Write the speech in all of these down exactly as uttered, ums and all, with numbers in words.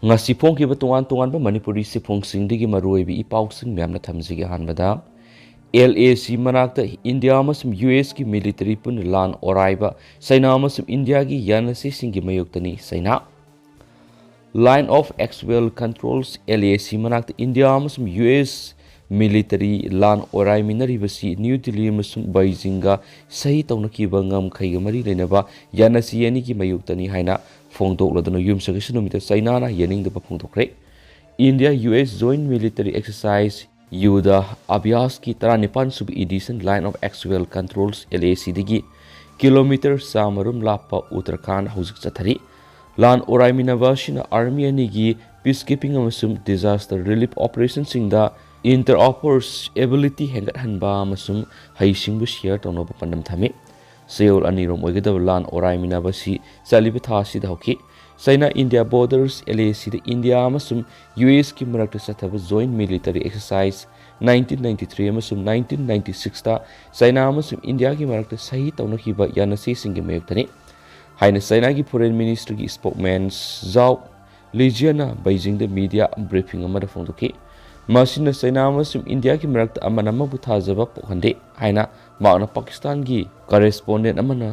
ꯉꯁꯤ ꯐꯣꯡꯈꯤꯕ ꯇꯣꯉꯥꯟ ꯇꯣꯉꯥꯟꯕ ꯃꯅꯤꯄꯨꯔꯤ ꯁꯤꯐꯣꯡꯁꯤꯡꯗꯒꯤ ꯃꯔꯨꯑꯣꯏꯕ ꯏ ꯄꯥꯎꯁꯤꯡ ꯃꯌꯥꯝꯅ ꯊꯝꯖꯒꯦ꯫ ꯑꯍꯥꯟꯕꯗ, ꯑꯦꯜ ꯑꯦ ꯁꯤ ꯃꯅꯥꯛꯇ ꯏꯟꯗꯤꯌꯥ ꯑꯃꯁꯨꯡ ꯌꯨ ꯑꯦꯁꯀꯤ ꯃꯤꯂꯤꯇꯔꯤ ꯄꯨꯟꯅ ꯂꯥꯟ ꯑꯣꯔꯥꯏꯕ꯫ ꯆꯩꯅꯥ ꯑꯃꯁꯨꯡ ꯏꯟꯗꯤꯌꯥꯒꯤ ꯌꯥꯅꯁꯤꯁꯤꯡꯒꯤ ꯃꯥꯌꯣꯛꯇꯅꯤ ꯆꯩꯅꯥ꯫ Line of Actual Controls, L A ꯁꯤ ꯃꯅꯥꯛꯇ ꯏꯟꯗꯤꯌꯥ ꯑꯃꯁꯨꯡ ꯌꯨ ꯑꯦꯁ ꯃꯤꯂꯤꯇꯔꯤ ꯂꯥꯟ ꯑꯣꯔꯥꯏꯃꯤꯟꯅꯔꯤꯕꯁꯤ ꯅ꯭ꯌꯨ ꯗꯤꯜꯂꯤ ꯑꯃꯁꯨꯡ ꯕꯩꯖꯤꯡꯒ ꯁꯍꯤ ꯇꯧꯅꯈꯤꯕ ꯉꯝꯈꯩꯒ ꯃꯔꯤ ꯂꯩꯅꯕ ꯌꯥꯅꯁꯤ ꯑꯅꯤꯒꯤ ꯃꯥꯌꯣꯛꯇꯅꯤ ꯍꯥꯏꯅ ꯐꯣꯡꯗꯣꯛꯂꯗꯨꯅ ꯌꯨꯝꯁꯀꯩꯁ ꯅꯨꯃꯤꯠꯇ ꯆꯩꯅꯥꯅ ꯌꯥꯅꯤꯡꯗꯕ ꯐꯣꯡꯗꯣꯛꯈ꯭ꯔꯦ꯫ India U S Joint Military Exercise ꯌꯨꯗ ꯑꯚ꯭ꯌꯥꯁꯀꯤ ꯇꯔꯥꯅꯤꯄꯥꯟ ꯁꯨꯕ edition Line of Actual Controls, L A ꯁꯤꯗꯒꯤ ꯀꯤꯂꯣꯃꯤꯇꯔ ꯆꯥꯃꯔꯨꯝ ꯂꯥꯞꯄ ꯎꯠꯇꯔꯈꯥꯟꯗ ꯍꯧꯖꯤꯛ ꯆꯠꯊꯔꯤ꯫ ꯂꯥꯟ ꯑꯣꯔꯥꯏꯃꯤꯟꯅꯕ ꯑꯁꯤꯅ army ꯑꯅꯤꯒꯤ peacekeeping ꯑꯃꯁꯨꯡ disaster relief operationꯁꯤꯡꯗ interoperability ꯍꯦꯟꯒꯠꯍꯟꯕ ꯑꯃꯁꯨꯡ ꯍꯩꯁꯤꯡꯕ share ꯇꯧꯅꯕ ꯄꯥꯟꯗꯝ ꯊꯝꯃꯤ꯫ ꯆꯌꯣꯜ ꯑꯅꯤꯔꯣꯝ ꯑꯣꯏꯒꯗꯕ ꯂꯥꯟ ꯑꯣꯔꯥꯏꯃꯤꯟꯅꯕ ꯑꯁꯤ ꯆꯠꯂꯤꯕ ꯊꯥ ꯑꯁꯤꯗ ꯍꯧꯈꯤ꯫ ꯆꯩꯅꯥ ꯏꯟꯗꯤꯌꯥ borders, ꯑꯦꯜ ꯑꯦ ꯁꯤꯗ ꯏꯟꯗꯤꯌꯥ ꯑꯃꯁꯨꯡ ꯌꯨ ꯑꯦꯁꯀꯤ ꯃꯔꯛꯇ ꯆꯠꯊꯕ Joint Military Exercise nineteen ninety-three ꯑꯃꯁꯨꯡ nineteen ninety-sixꯇ ꯆꯩꯅꯥ ꯑꯃꯁꯨꯡ ꯏꯟꯗꯤꯌꯥꯒꯤ ꯃꯔꯛꯇ ꯁꯍꯤ ꯇꯧꯅꯈꯤꯕ ꯌꯥꯅꯁꯤꯁꯤꯡꯒꯤ ꯃꯥꯌꯣꯛꯇꯅꯤ ꯍꯥꯏꯅ ꯆꯩꯅꯥꯒꯤ Foreign Ministryꯒꯤ spokesman ꯖꯥꯎ ꯂꯤꯖꯤꯌꯥꯅ ꯕꯩꯖꯤꯡꯗ media briefing ꯑꯃꯗ ꯐꯣꯡꯗꯣꯛꯈꯤ꯫ ꯃꯁꯤꯅ ꯆꯩꯅꯥ ꯑꯃꯁꯨꯡ ꯏꯟꯗꯤꯌꯥꯒꯤ ꯃꯔꯛꯇ ꯑꯃꯅ ꯑꯃꯕꯨ ꯊꯥꯖꯕ ꯄꯣꯛꯍꯟꯗꯦ ꯍꯥꯏꯅ ꯃꯍꯥꯛꯅ ꯄꯥꯀꯤꯁꯇꯥꯟꯒꯤ correspondent ꯑꯃꯅ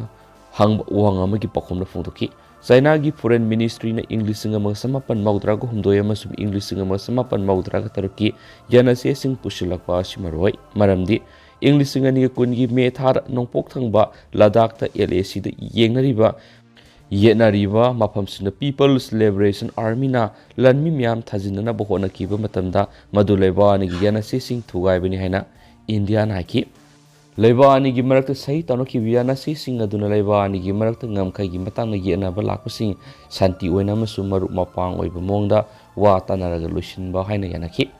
ꯍꯪꯕ ꯋꯥꯍꯪ ꯑꯃꯒꯤ ꯄꯥꯎꯈꯨꯝꯗ ꯐꯣꯡꯗꯣꯛꯈꯤ꯫ ꯆꯩꯅꯥꯒꯤ Foreign Ministryꯅ ꯏꯪ ꯂꯤꯁꯤꯡ ꯑꯃꯒ ꯆꯃꯥꯄꯟ ꯃꯧꯗ꯭ꯔꯥꯒ ꯍꯨꯝꯗꯣꯏ ꯑꯃꯁꯨꯡ ꯏꯪ ꯂꯤꯁꯤꯡ ꯑꯃꯒ ꯆꯃꯥꯄꯟ ꯃꯧꯗ꯭ꯔꯥꯒ ꯇꯔꯨꯛꯀꯤ ꯌꯥꯅꯆꯦꯁꯤꯡ ꯄꯨꯁꯤꯜꯂꯛꯄ ꯑꯁꯤ ꯃꯔꯨꯑꯣꯏ, ꯃꯔꯝꯗꯤ ꯏꯪ ꯂꯤꯁꯤꯡ ꯑꯅꯤꯒ ꯀꯨꯟꯒꯤ ꯃꯦ ꯊꯥꯗ ꯅꯣꯡꯄꯣꯛ ꯊꯪꯕ ꯂꯗꯥꯈꯇ ꯑꯦꯜ ꯑꯦ ꯁꯤꯗ ꯌꯦꯡꯅꯔꯤꯕ, ꯌꯦꯠꯅꯔꯤꯕ ꯃꯐꯝꯁꯤꯡꯗ People's Liberation Armyꯅ ꯂꯥꯟꯃꯤ ꯃꯌꯥꯝ ꯊꯥꯖꯤꯟꯅꯅꯕ ꯍꯣꯠꯅꯈꯤꯕ ꯃꯇꯝꯗ ꯃꯗꯨ ꯂꯩꯕꯥꯛ ꯑꯅꯤꯒꯤ ꯌꯥꯅꯆꯦꯁꯤꯡ ꯊꯨꯒꯥꯏꯕꯅꯤ ꯍꯥꯏꯅ ꯏꯟꯗꯤꯌꯥꯅ ꯍꯥꯏꯈꯤ꯫ ꯂꯩꯕꯥꯛ ꯑꯅꯤꯒꯤ ꯃꯔꯛꯇ ꯁꯍꯤ ꯇꯧꯅꯈꯤꯕ ꯌꯥꯅꯆꯦꯁꯤꯡ ꯑꯗꯨꯅ ꯂꯩꯕꯥꯛ ꯑꯅꯤꯒꯤ ꯃꯔꯛꯇ ꯉꯝꯈꯩꯒꯤ ꯃꯇꯥꯡꯗ ꯌꯦꯠꯅꯕ ꯂꯥꯛꯄꯁꯤꯡ ꯁꯥꯟꯇꯤ ꯑꯣꯏꯅ ꯑꯃꯁꯨꯡ ꯃꯔꯨꯞ ꯃꯄꯥꯡ ꯑꯣꯏꯕ ꯃꯑꯣꯡꯗ ꯋꯥ ꯇꯥꯅꯔꯒ ꯂꯣꯏꯁꯤꯟꯕ ꯍꯥꯏꯅ ꯌꯥꯅꯈꯤ꯫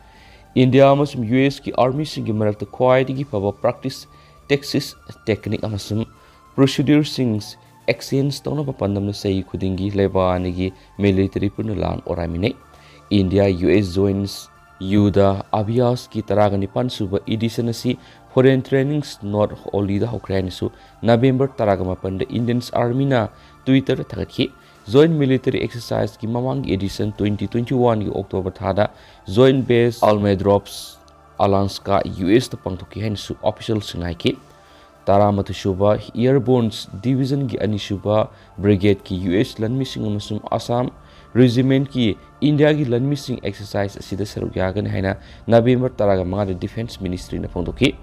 ꯏꯟꯗꯤꯌꯥ ꯑꯃꯁꯨꯡ ꯌꯨ ꯑꯦꯁꯀꯤ armyꯁꯤꯡꯒꯤ ꯃꯔꯛꯇ ꯈ꯭ꯋꯥꯏꯗꯒꯤ ꯐꯕ practice, tactics, technique ꯑꯃꯁꯨꯡ procedureꯁꯤꯡ exchange ꯇꯧꯅꯕ ꯄꯥꯟꯗꯝꯅ ꯆꯍꯤ ꯈꯨꯗꯤꯡꯒꯤ ꯂꯩꯕꯥꯛ ꯑꯅꯤꯒꯤ military ꯄꯨꯟꯅ ꯂꯥꯟ ꯑꯣꯔꯥꯏꯃꯤꯟꯅꯩ꯫ ꯏꯟꯗꯤꯌꯥ ꯌꯨ ꯑꯦꯁ Joint ꯌꯨꯗ ꯑꯚ꯭ꯌꯥꯁꯀꯤ ꯇꯔꯥꯒ ꯅꯤꯄꯥꯟ ꯁꯨꯕ edition ꯑꯁꯤ foreign trainings not onlyꯗ ꯍꯧꯈ꯭ꯔꯦ ꯍꯥꯏꯅꯁꯨ ꯅꯕꯦꯝꯕꯔ ꯇꯔꯥꯒ ꯃꯥꯄꯟꯗ Indian Armyꯅ Twitterꯗ ꯊꯥꯒꯠꯈꯤ꯫ Joint Military Exerciseꯀꯤ ꯃꯃꯥꯡꯒꯤ edition twenty twenty-oneꯒꯤ October ꯊꯥꯗ Joint Base Almendorf, Alaska, USꯇ ꯄꯥꯡꯊꯣꯛꯈꯤ ꯍꯥꯏꯅꯁꯨ officialꯁꯤꯡꯅ ꯍꯥꯏꯈꯤ꯫ ꯇꯔꯥꯃꯥꯊꯣꯏ ꯁꯨꯕ Airborne Divisionꯒꯤ ꯑꯅꯤꯁꯨꯕ Brigadeꯀꯤ US ꯂꯥꯟꯃꯤꯁꯤꯡ ꯑꯃꯁꯨꯡ Assam Regimentꯀꯤ ꯏꯟꯗꯤꯌꯥꯒꯤ ꯂꯥꯟꯃꯤꯁꯤꯡ exercise ꯑꯁꯤꯗ ꯁꯔꯨꯛ ꯌꯥꯒꯅꯤ ꯍꯥꯏꯅ November ꯇꯔꯥꯃꯉꯥꯗ Defence Ministryꯅ ꯐꯣꯡꯗꯣꯛꯈꯤ꯫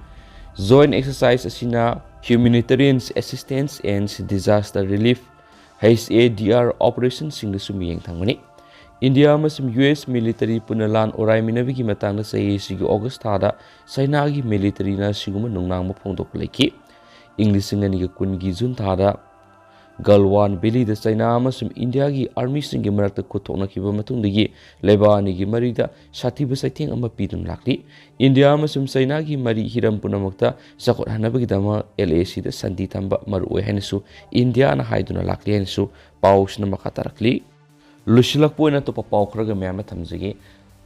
Joint exercise ꯑꯁꯤꯅ Humanitarian Assistance and Disaster Relief, HADR, operationꯁꯤꯡꯗꯁꯨ ꯃꯤꯠꯌꯦꯡ ꯊꯝꯒꯅꯤ꯫ ꯏꯟꯗꯤꯌꯥ ꯑꯃꯁꯨꯡ US military ꯄꯨꯟꯅ ꯂꯥꯟ ꯑꯣꯔꯥꯏꯃꯤꯟꯅꯕꯒꯤ ꯃꯇꯥꯡꯗ ꯆꯍꯤ ꯑꯁꯤꯒꯤ August ꯊꯥꯗ ꯆꯥꯏꯅꯥꯒꯤ militaryꯅ ꯑꯁꯤꯒꯨꯝꯕ ꯅꯨꯡꯅꯥꯡꯕ ꯐꯣꯡꯗꯣꯛꯄ ꯂꯩꯈꯤ꯫ ꯏꯪ ꯂꯤꯁꯤꯡ ꯑꯅꯤꯒ ꯀꯨꯟꯒꯤ June ꯊꯥꯗ Galwan Valleyꯗ ꯆꯥꯏꯅꯥ ꯑꯃꯁꯨꯡ ꯏꯟꯗꯤꯌꯥꯒꯤ armyꯁꯤꯡꯒꯤ ꯃꯔꯛꯇ ꯈꯨꯠ ꯊꯣꯛꯅꯈꯤꯕ ꯃꯇꯨꯡꯗꯒꯤ ꯂꯩꯕꯥꯛ ꯑꯅꯤꯒꯤ ꯃꯔꯤꯗ ꯁꯥꯊꯤꯕ ꯆꯩꯊꯦꯡ ꯑꯃ ꯄꯤꯗꯨꯅ ꯂꯥꯛꯂꯤ꯫ ꯏꯟꯗꯤꯌꯥ ꯑꯃꯁꯨꯡ ꯆꯥꯏꯅꯥꯒꯤ ꯃꯔꯤ ꯍꯤꯔꯝ ꯄꯨꯝꯅꯃꯛꯇ ꯆꯥꯎꯈꯠꯍꯟꯅꯕꯒꯤꯗꯃꯛ LACꯗ ꯁꯥꯟꯇꯤ ꯊꯝꯕ ꯃꯔꯨꯑꯣꯏ ꯍꯥꯏꯅꯁꯨ ꯏꯟꯗꯤꯌꯥꯅ ꯍꯥꯏꯗꯨꯅ ꯂꯥꯛꯂꯤ ꯍꯥꯏꯅꯁꯨ ꯄꯥꯎꯁꯤꯅ ꯃꯈꯥ ꯇꯥꯔꯛꯂꯤ꯫ ꯂꯣꯏꯁꯤꯜꯂꯛꯄ ꯑꯣꯏꯅ ꯑꯇꯣꯞꯄ ꯄꯥꯎ ꯈꯔꯒ ꯃꯌꯥꯝ ꯑꯃ ꯊꯝꯖꯒꯦ꯫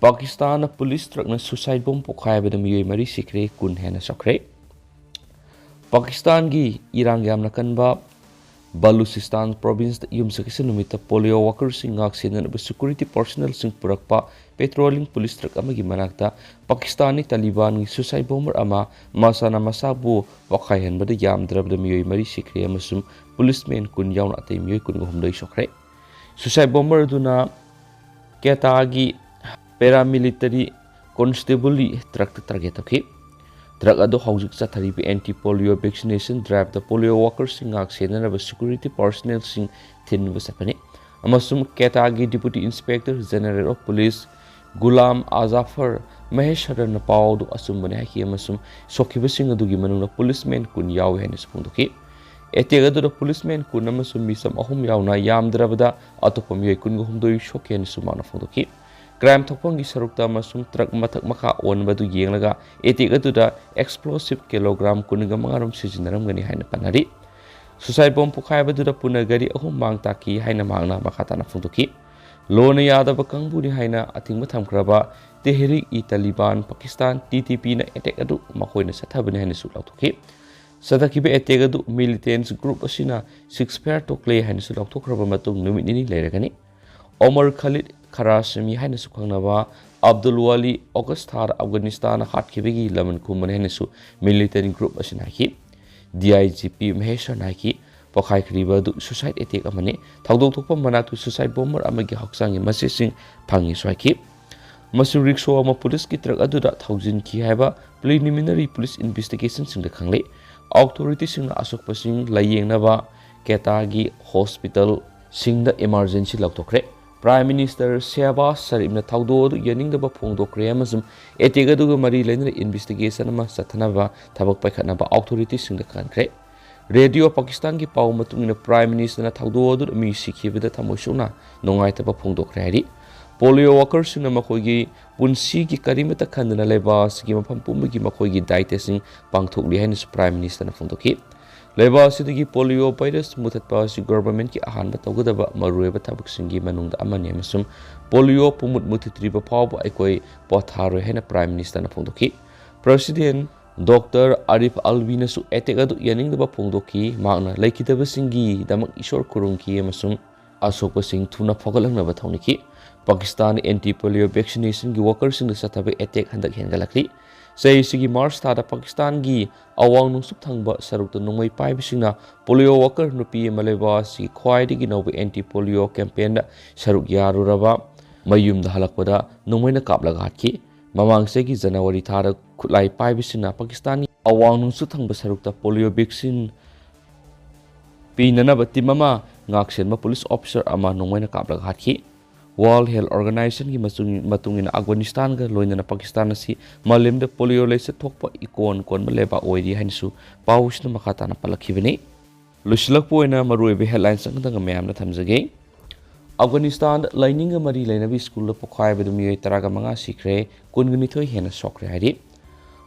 ꯄꯥꯀꯤꯁꯇꯥꯟꯅ police truckꯅ suicide bomb ꯄꯣꯈꯥꯏꯕꯗ ꯃꯤꯑꯣꯏ ꯃꯔꯤ ꯁꯤꯈ꯭ꯔꯦ, ꯀꯨꯟ ꯍꯦꯟꯅ ꯁꯣꯛꯈ꯭ꯔꯦ꯫ ꯄꯥꯀꯤꯁꯇꯥꯟꯒꯤ ꯏꯔꯥꯡ ꯌꯥꯝꯅ ꯀꯟꯕ ꯕꯂꯨꯆꯤꯁꯇꯥꯟ provinceꯇ ꯌꯨꯝꯁꯀꯩꯁ ꯅꯨꯃꯤꯠꯇ polio workerꯁꯤꯡ ꯉꯥꯛ ꯁꯦꯟꯅꯅꯕ security personnelꯁꯤꯡ ꯄꯨꯔꯛꯄ patrolling police truck ꯑꯃꯒꯤ ꯃꯅꯥꯛꯇ ꯄꯥꯀꯤꯁꯇꯥꯟꯒꯤ ꯇꯥꯂꯤꯕꯥꯟꯒꯤ suicide bomber ꯑꯃ ꯃꯁꯥꯅ ꯃꯁꯥꯕꯨ ꯄꯣꯈꯥꯏꯍꯟꯕꯗ ꯌꯥꯝꯗ꯭ꯔꯕꯗ ꯃꯤꯑꯣꯏ ꯃꯔꯤ ꯁꯤꯈ꯭ꯔꯦ ꯑꯃꯁꯨꯡ policeman ꯀꯨꯟ ꯌꯥꯎꯅ ꯑꯇꯩ ꯃꯤꯑꯣꯏ ꯀꯨꯟꯒ ꯍꯨꯝꯗꯣꯏ ꯁꯣꯛꯈ꯭ꯔꯦ꯫ Suicide bomber ꯑꯗꯨꯅ ꯀꯦꯇꯥꯒꯤ paramilitary constableꯒꯤ truckꯇ target ꯇꯧꯈꯤ꯫ Truck ꯑꯗꯨ ꯍꯧꯖꯤꯛ ꯆꯠꯊꯔꯤꯕ anti polio vaccination driveꯇ polio workerꯁꯤꯡ ꯉꯥꯛ ꯁꯦꯟꯅꯅꯕ security personnelꯁꯤꯡ ꯊꯤꯟꯕ ꯆꯠꯄꯅꯤ ꯑꯃꯁꯨꯡ ꯀꯦꯇꯥꯒꯤ Deputy Inspector General of Police Ghulam ꯑꯖꯥꯐꯔ ꯃꯍꯦꯁꯔꯅ ꯄꯥꯎ ꯑꯗꯨ ꯑꯆꯨꯝꯕꯅꯤ ꯍꯥꯏꯈꯤ ꯑꯃꯁꯨꯡ ꯁꯣꯛꯈꯤꯕꯁꯤꯡ ꯑꯗꯨꯒꯤ ꯃꯅꯨꯡꯗ policeman ꯀꯨꯟ ꯌꯥꯎꯏ ꯍꯥꯏꯅꯁꯨ ꯐꯣꯡꯗꯣꯛꯈꯤ꯫ Attack ꯑꯗꯨꯗ policeman ꯀꯨꯟ ꯑꯃꯁꯨꯡ ꯃꯤꯆꯝ ꯑꯍꯨꯝ ꯌꯥꯎꯅ ꯌꯥꯝꯗ꯭ꯔꯕꯗ ꯑꯇꯣꯞꯄ ꯃꯤꯑꯣꯏ ꯀꯨꯟꯒ ꯍꯨꯝꯗꯣꯏ ꯁꯣꯛꯈꯤ ꯍꯥꯏꯅꯁꯨ ꯃꯥꯅ ꯐꯣꯡꯗꯣꯛꯈꯤ꯫ Crime ꯊꯣꯛꯐꯝꯒꯤ ꯁꯔꯨꯛꯇ ꯑꯃꯁꯨꯡ truck ꯃꯊꯛ ꯃꯈꯥ ꯑꯣꯟꯕ ꯑꯗꯨ ꯌꯦꯡꯂꯒ attack ꯑꯗꯨꯗ explosive kilogram ꯀꯨꯟꯒ ꯃꯉꯥ ꯔꯣꯝ ꯁꯤꯖꯤꯟꯅꯔꯝꯒꯅꯤ ꯍꯥꯏꯅ ꯄꯟꯅꯔꯤ꯫ Suicide bomb ꯄꯣꯈꯥꯏꯕꯗꯨꯗ ꯄꯨꯟꯅ ꯒꯥꯔꯤ ꯑꯍꯨꯝ ꯃꯥꯡ ꯇꯥꯛꯈꯤ ꯍꯥꯏꯅ ꯃꯍꯥꯛꯅ ꯃꯈꯥ ꯇꯥꯅ ꯐꯣꯡꯗꯣꯛꯈꯤ꯫ ꯂꯣꯟꯅ ꯌꯥꯗꯕ ꯀꯥꯡꯕꯨꯅꯤ ꯍꯥꯏꯅ ꯑꯊꯤꯡꯕ ꯊꯝꯈ꯭ꯔꯕ Tehrik-i-Taliban Pakistan, TTPꯅ attack ꯑꯗꯨ ꯃꯈꯣꯏꯅ ꯆꯠꯊꯕꯅꯤ ꯍꯥꯏꯅꯁꯨ ꯂꯥꯎꯊꯣꯛꯈꯤ꯫ ꯆꯠꯊꯈꯤꯕ ꯑꯦꯇꯦꯛ ꯑꯗꯨ ꯃꯤꯂꯤꯇꯦꯟꯁ ꯒ꯭ꯔꯨꯞ ꯑꯁꯤꯅ ꯁꯤꯁꯐꯥꯌꯔ ꯇꯣꯛꯂꯦ ꯍꯥꯏꯅꯁꯨ ꯂꯥꯎꯊꯣꯛꯈ꯭ꯔꯕ ꯃꯇꯨꯡ ꯅꯨꯃꯤꯠ ꯅꯤꯅꯤ ꯂꯩꯔꯒꯅꯤ꯫ ꯑꯣꯃꯔ ꯈꯥꯂꯤꯗ ꯈꯔꯥꯁꯃꯤ ꯍꯥꯏꯅꯁꯨ ꯈꯪꯅꯕ ꯑꯕꯗꯨꯜ ꯋꯥꯂꯤ ꯑꯣꯒꯁ ꯊꯥꯗ ꯑꯐꯒꯥꯅꯤꯁꯇꯥꯟꯗ ꯍꯥꯠꯈꯤꯕꯒꯤ ꯂꯃꯟ ꯈꯨꯝꯕꯅꯤ ꯍꯥꯏꯅꯁꯨ ꯃꯤꯂꯤꯇꯦꯟ ꯒ꯭ꯔꯨꯞ ꯑꯁꯤꯅ ꯍꯥꯏꯈꯤ꯫ ꯗꯤ ꯑꯥꯏ ꯖꯤ ꯄꯤ ꯃꯍꯦꯁ꯭ꯋꯔꯅ ꯍꯥꯏꯈꯤ, ꯄꯣꯈꯥꯏꯈ꯭ꯔꯤꯕ ꯑꯗꯨ ꯁꯨꯁꯥꯏꯗ ꯑꯦꯇꯦꯛ ꯑꯃꯅꯤ꯫ ꯊꯧꯗꯣꯛ ꯊꯣꯛꯄ ꯃꯅꯥꯛꯇ ꯁꯨꯁꯥꯏꯗ ꯕꯣꯝꯕꯔ ꯑꯃꯒꯤ ꯍꯛꯆꯥꯡꯒꯤ ꯃꯆꯦꯠꯁꯤꯡ ꯐꯪꯉꯤꯁꯨ ꯍꯥꯏꯈꯤ꯫ ꯃꯁꯤ ꯔꯤꯛꯁꯣ ꯑꯃ ꯄꯨꯂꯤꯁꯀꯤ ꯇ꯭ꯔꯛ ꯑꯗꯨꯗ ꯊꯧꯖꯤꯟꯈꯤ ꯍꯥꯏꯕ ꯄ꯭ꯔꯤꯂꯤꯃꯤꯅꯔꯤ ꯄꯨꯂꯤꯁ ꯏꯟꯚꯦꯁꯇꯤꯒꯦꯁꯟꯁꯤꯡꯗ ꯈꯪꯂꯦ꯫ ꯑꯣꯊꯣꯔꯤꯇꯤꯁꯤꯡꯅ ꯑꯁꯣꯛꯄꯁꯤꯡ ꯂꯥꯌꯦꯡꯅꯕ ꯀꯦꯇꯥꯒꯤ ꯍꯣꯁꯄꯤꯇꯥꯜꯁꯤꯡꯗ ꯏꯃꯥꯔꯖꯦꯟꯁꯤ ꯂꯥꯎꯊꯣꯛꯈ꯭ꯔꯦ꯫ ꯄ꯭ꯔꯥꯏꯝ ꯃꯤꯅꯤꯁꯇꯔ ꯁꯦꯍꯕꯥꯖ ꯁꯔꯤꯐꯅ ꯊꯧꯗꯣꯛ ꯑꯗꯨ ꯌꯥꯅꯤꯡꯗꯕ ꯐꯣꯡꯗꯣꯛꯈ꯭ꯔꯦ ꯑꯃꯁꯨꯡ ꯑꯦꯇꯦꯛ ꯑꯗꯨꯒ ꯃꯔꯤ ꯂꯩꯅꯅ ꯏꯟꯚꯦꯁꯇꯤꯒꯦꯁꯟ ꯑꯃ ꯆꯠꯊꯅꯕ ꯊꯕꯛ ꯄꯥꯏꯈꯠꯅꯕ ꯑꯣꯊꯣꯔꯤꯇꯤꯁꯤꯡꯗ ꯈꯪꯍꯟꯈ꯭ꯔꯦ꯫ ꯔꯦꯗꯤꯑꯣ ꯄꯥꯀꯤꯁꯇꯥꯟꯒꯤ ꯄꯥꯎ ꯃꯇꯨꯡ ꯏꯟꯅ ꯄ꯭ꯔꯥꯏꯝ ꯃꯤꯅꯤꯁꯇꯔꯅ ꯊꯧꯗꯣꯛ ꯑꯗꯨꯗ ꯃꯤ ꯁꯤꯈꯤꯕꯗ ꯊꯃꯣꯏ ꯁꯣꯛꯅ ꯅꯨꯡꯉꯥꯏꯇꯕ ꯐꯣꯡꯗꯣꯛꯈ꯭ꯔꯦ ꯍꯥꯏꯔꯤ꯫ ꯄꯣꯂꯤꯑꯣ ꯋꯥꯀꯔꯁꯤꯡꯅ ꯃꯈꯣꯏꯒꯤ ꯄꯨꯟꯁꯤꯒꯤ ꯀꯔꯤꯃꯠꯇ ꯈꯟꯗꯅ ꯂꯩꯕꯥꯛ ꯑꯁꯤꯒꯤ ꯃꯐꯝ ꯄꯨꯝꯕꯒꯤ ꯃꯈꯣꯏꯒꯤ ꯗꯥꯌꯤꯇ꯭ꯌꯁꯤꯡ ꯄꯥꯡꯊꯣꯛꯂꯤ ꯍꯥꯏꯅꯁꯨ ꯄ꯭ꯔꯥꯏꯝ ꯃꯤꯅꯤꯁꯇꯔꯅ ꯐꯣꯡꯗꯣꯛꯈꯤ꯫ ꯂꯩꯕꯥꯛ ꯑꯁꯤꯗꯒꯤ ꯄꯣꯂꯤꯑꯣ ꯚꯥꯏꯔꯁ ꯃꯨꯊꯠꯄ ꯑꯁꯤ ꯒꯣꯚꯔꯟꯃꯦꯟꯠꯀꯤ ꯑꯍꯥꯟꯕ ꯇꯧꯒꯗꯕ ꯃꯔꯨꯑꯣꯏꯕ ꯊꯕꯛꯁꯤꯡꯒꯤ ꯃꯅꯨꯡꯗ ꯑꯃꯅꯤ ꯑꯃꯁꯨꯡ ꯄꯣꯂꯤꯑꯣ ꯄꯨꯝꯃꯨꯠ ꯃꯨꯊꯠꯇ꯭ꯔꯤꯕ ꯐꯥꯎꯕ ꯑꯩꯈꯣꯏ ꯄꯣꯊꯥꯔꯣꯏ ꯍꯥꯏꯅ ꯄ꯭ꯔꯥꯏꯝ ꯃꯤꯅꯤꯁꯇꯔꯅ ꯐꯣꯡꯗꯣꯛꯈꯤ꯫ ꯄ꯭ꯔꯦꯁꯤꯗꯦꯟꯠ ꯗꯣꯛꯇꯔ ꯑꯥꯔꯤꯐ ꯑꯜꯕꯤꯅꯁꯨ ꯑꯦꯇꯦꯛ ꯑꯗꯨ ꯌꯥꯅꯤꯡꯗꯕ ꯐꯣꯡꯗꯣꯛꯈꯤ꯫ ꯃꯍꯥꯛꯅ ꯂꯩꯈꯤꯗꯕꯁꯤꯡꯒꯤꯗꯃꯛ ꯏꯁꯣꯔ ꯈꯨꯔꯨꯝꯈꯤ ꯑꯃꯁꯨꯡ ꯑꯁꯣꯛꯄꯁꯤꯡ ꯊꯨꯅ ꯐꯒꯠꯍꯟꯅꯕ ꯊꯧꯅꯤꯈꯤ꯫ ꯄꯥꯀꯤꯁꯇꯥꯟ ꯑꯦꯟꯇꯤ ꯄꯣꯂꯤꯑꯣ ꯚꯦꯛꯁꯤꯅꯦꯁꯟꯒꯤ ꯋꯥꯀꯔꯁꯤꯡꯗ ꯆꯠꯊꯕ ꯑꯦꯇꯦꯛ ꯍꯟꯗꯛ ꯍꯦꯟꯒꯠꯂꯛꯂꯤ꯫ ꯆꯍꯤꯁꯤꯒꯤ ꯃꯥꯔꯆ ꯊꯥꯗ ꯄꯥꯀꯤꯁꯇꯥꯟꯒꯤ ꯑꯋꯥꯡ ꯅꯣꯡꯆꯨꯞ ꯊꯪꯕ ꯁꯔꯨꯛꯇ ꯅꯣꯡꯃꯩ ꯄꯥꯏꯕꯁꯤꯡꯅ ꯄꯣꯂꯤꯑꯣ ꯋꯥꯀꯔ ꯅꯨꯄꯤ ꯑꯃ ꯂꯩꯕꯥꯛ ꯑꯁꯤꯒꯤ ꯈ꯭ꯋꯥꯏꯗꯒꯤ ꯅꯧꯕ ꯑꯦꯟꯇꯤ ꯄꯣꯂꯤꯑꯣ ꯀꯦꯝꯄꯦꯟꯗ ꯁꯔꯨꯛ ꯌꯥꯔꯨꯔꯕ ꯃꯌꯨꯝꯗ ꯍꯜꯂꯛꯄꯗ ꯅꯣꯡꯃꯩꯅ ꯀꯥꯞꯂꯒ ꯍꯥꯠꯈꯤ꯫ ꯃꯃꯥꯡ ꯆꯍꯤꯒꯤ ꯖꯅꯋꯥꯔꯤ ꯊꯥꯗ ꯈꯨꯠꯂꯥꯏ ꯄꯥꯏꯕꯁꯤꯡꯅ ꯄꯥꯀꯤꯁꯇꯥꯟꯒꯤ ꯑꯋꯥꯡ ꯅꯣꯡꯆꯨꯞ ꯊꯪꯕ ꯁꯔꯨꯛꯇ ꯄꯣꯂꯤꯑꯣ ꯚꯦꯛꯁꯤꯟ ꯄꯤꯅꯅꯕ ꯇꯤꯝ ꯑꯃ ꯉꯥꯛꯁꯦꯟꯕ ꯄꯨꯂꯤꯁ ꯑꯣꯐꯤꯁꯥꯔ ꯑꯃ ꯅꯣꯡꯃꯩꯅ ꯀꯥꯞꯂꯒ ꯍꯥꯠꯈꯤ꯫ ꯋꯥꯔꯜꯗ ꯍꯦꯜꯊ ꯑꯣꯔꯒꯅꯥꯏꯖꯦꯁꯟꯒꯤ ꯃꯇꯨꯡ-, ꯃꯇꯨꯡ ꯏꯟꯅ ꯑꯐꯒꯥꯅꯤꯁꯇꯥꯟꯒ ꯂꯣꯏꯅꯅ ꯄꯥꯀꯤꯁꯇꯥꯟ ꯑꯁꯤ ꯃꯥꯂꯦꯝꯗ ꯄꯣꯂꯤꯑꯣ ꯂꯥꯏꯆꯠ ꯊꯣꯛꯄ ꯏꯀꯣꯟ ꯀꯣꯟꯕ ꯂꯩꯕꯥꯛ ꯑꯣꯏꯔꯤ ꯍꯥꯏꯅꯁꯨ ꯄꯥꯎꯁꯤꯅ ꯃꯈꯥ ꯇꯥꯅ ꯄꯜꯂꯛꯈꯤꯕꯅꯤ꯫ ꯂꯣꯏꯁꯤꯜꯂꯛꯄ ꯑꯣꯏꯅ ꯃꯔꯨꯑꯣꯏꯕ ꯍꯦꯗꯂꯥꯏꯟꯁ ꯑꯃꯇꯪꯒ ꯃꯌꯥꯝꯗ ꯊꯝꯖꯒꯦ꯫ ꯑꯐꯒꯥꯅꯤꯁꯇꯥꯟꯗ ꯂꯥꯏꯅꯤꯡꯒ ꯃꯔꯤ ꯂꯩꯅꯕ ꯁ꯭ꯀꯨꯜꯗ ꯄꯣꯈꯥꯏꯕꯗ ꯃꯤꯑꯣꯏ ꯇꯔꯥꯒ ꯃꯉꯥ ꯁꯤꯈ꯭ꯔꯦ, ꯀꯨꯟꯒ ꯅꯤꯊꯣꯏ ꯍꯦꯟꯅ ꯁꯣꯛꯈ꯭ꯔꯦ ꯍꯥꯏꯔꯤ꯫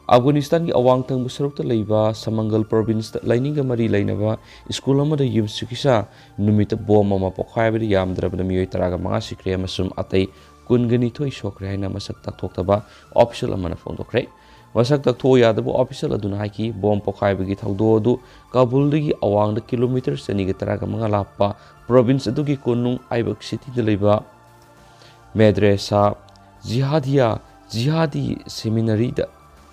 ꯑꯐꯒꯥꯅꯤꯁꯇꯥꯟꯒꯤ ꯑꯋꯥꯡ ꯊꯪꯕ ꯁꯔꯨꯛꯇ ꯂꯩꯕ ꯁꯃꯪꯒꯜ ꯄ꯭ꯔꯣꯚꯤꯟꯁꯇ ꯂꯥꯏꯅꯤꯡꯒ ꯃꯔꯤ ꯂꯩꯅꯕ ꯁ꯭ꯀꯨꯜ ꯑꯃꯗ ꯌꯨꯝꯁꯤ ꯀꯩꯁꯥ ꯅꯨꯃꯤꯠꯇ ꯕꯣꯝ ꯑꯃ ꯄꯣꯈꯥꯏꯕꯗ ꯌꯥꯝꯗ꯭ꯔꯕꯗ ꯃꯤꯑꯣꯏ ꯇꯔꯥꯒ ꯃꯉꯥ ꯁꯤꯈ꯭ꯔꯦ ꯑꯃꯁꯨꯡ ꯑꯇꯩ ꯀꯨꯟꯒ ꯅꯤꯊꯣꯏ ꯁꯣꯛꯈ꯭ꯔꯦ ꯍꯥꯏꯅ ꯃꯁꯛ ꯇꯥꯛꯊꯣꯛꯇꯕ ꯑꯣꯐꯤꯁꯤꯌꯦꯜ ꯑꯃꯅ ꯐꯣꯡꯗꯣꯛꯈ꯭ꯔꯦ꯫ ꯃꯁꯛ ꯇꯥꯛꯊꯣꯛꯄ ꯌꯥꯗꯕ ꯑꯣꯐꯤꯁꯤꯌꯦꯜ ꯑꯗꯨꯅ ꯍꯥꯏꯈꯤ, ꯕꯣꯝ ꯄꯣꯈꯥꯏꯕꯒꯤ ꯊꯧꯗꯣꯛ ꯑꯗꯨ ꯀꯥꯕꯨꯜꯗꯒꯤ ꯑꯋꯥꯡꯗ ꯀꯤꯂꯣꯃꯤꯇꯔ ꯆꯅꯤꯒ ꯇꯔꯥꯒ ꯃꯉꯥ ꯂꯥꯞꯄ ꯄ꯭ꯔꯣꯚꯤꯟꯁ ꯑꯗꯨꯒꯤ ꯀꯣꯅꯨꯡ ꯑꯥꯏꯕꯛ ꯁꯤꯇꯤꯗ ꯂꯩꯕ ꯃꯦꯗ꯭ꯔꯦꯁꯥ ꯖꯤꯍꯥꯗꯤꯌꯥ ꯖꯤꯍꯥꯗꯤ ꯁꯦꯃꯤꯅꯔꯤꯗ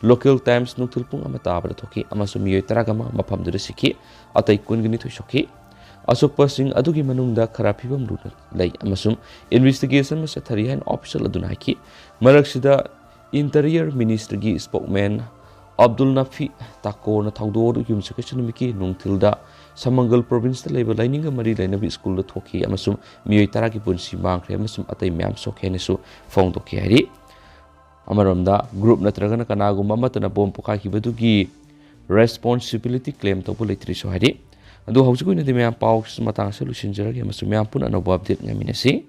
ꯂꯣꯀꯦꯜ ꯇꯥꯏꯝꯁ ꯅꯨꯡꯊꯤꯜ ꯄꯨꯡ ꯑꯃ ꯇꯥꯕꯗ ꯊꯣꯛꯈꯤ ꯑꯃꯁꯨꯡ ꯃꯤꯑꯣꯏ ꯇꯔꯥꯒ ꯑꯃ ꯃꯐꯝꯗꯨꯗ ꯁꯤꯈꯤ, ꯑꯇꯩ ꯀꯨꯟꯒ ꯅꯤꯊꯣꯏ ꯁꯣꯛꯈꯤ꯫ ꯑꯁꯣꯛꯄꯁꯤꯡ ꯑꯗꯨꯒꯤ ꯃꯅꯨꯡꯗ ꯈꯔ ꯐꯤꯕꯝ ꯂꯨꯅ ꯂꯩ ꯑꯃꯁꯨꯡ ꯏꯟꯚꯦꯁꯇꯤꯒꯦꯁꯟ ꯑꯃ ꯆꯠꯊꯔꯤ ꯍꯥꯏꯅ ꯑꯣꯐꯤꯁꯤꯌꯦꯜ ꯑꯗꯨꯅ ꯍꯥꯏꯈꯤ꯫ ꯃꯔꯛꯁꯤꯗ ꯏꯟꯇꯤꯔꯤꯌꯔ ꯃꯤꯅꯤꯁꯇ꯭ꯔꯤꯒꯤ ꯁ꯭ꯄꯣꯛꯃꯦꯟ ꯑꯕꯗꯨꯜ ꯅꯐꯤ ꯇꯥꯀꯣꯔꯅ ꯊꯧꯗꯣꯛ ꯑꯗꯨ ꯌꯨꯝꯁꯀꯩꯁ ꯅꯨꯃꯤꯠꯀꯤ ꯅꯨꯡꯊꯤꯜꯗ ꯁꯃꯪꯒꯜ ꯄ꯭ꯔꯣꯚꯤꯟꯁꯇ ꯂꯩꯕ ꯂꯥꯏꯅꯤꯡꯒ ꯃꯔꯤ ꯂꯩꯅꯕ ꯁ꯭ꯀꯨꯜꯗ ꯊꯣꯛꯈꯤ ꯑꯃꯁꯨꯡ ꯃꯤꯑꯣꯏ ꯇꯔꯥꯒꯤ ꯄꯨꯟꯁꯤ ꯃꯥꯡꯈ꯭ꯔꯦ ꯑꯃꯁꯨꯡ ꯑꯇꯩ ꯃꯌꯥꯝ ꯁꯣꯛꯈꯤ ꯍꯥꯏꯅꯁꯨ ꯐꯣꯡꯗꯣꯛꯈꯤ ꯍꯥꯏꯔꯤ꯫ ꯑꯃꯔꯣꯝꯗ, ꯒ꯭ꯔꯨꯞ ꯅꯠꯇ꯭ꯔꯒꯅ ꯀꯅꯥꯒꯨꯝꯕ ꯑꯃꯠꯇꯅ ꯕꯣꯝ ꯄꯣꯈꯥꯏꯈꯤꯕꯗꯨꯒꯤ ꯔꯦꯁꯄꯣꯟꯁꯤꯕꯤꯂꯤꯇꯤ ꯀ꯭ꯂꯦꯝ ꯇꯧꯕ ꯂꯩꯇ꯭ꯔꯤꯁꯨ ꯍꯥꯏꯔꯤ꯫ ꯑꯗꯨ ꯍꯧꯖꯤꯛ ꯑꯣꯏꯅꯗꯤ ꯃꯌꯥꯝ ꯄꯥꯎ ꯃꯇꯥꯡ ꯑꯁꯤ ꯂꯣꯏꯁꯤꯟꯖꯔꯒꯦ ꯑꯃꯁꯨꯡ ꯃꯌꯥꯝ ꯄꯨꯟꯅ ꯑꯅꯧꯕ ꯑꯞꯗꯦꯠ ꯉꯥꯏꯃꯤꯟꯅꯁꯤ꯫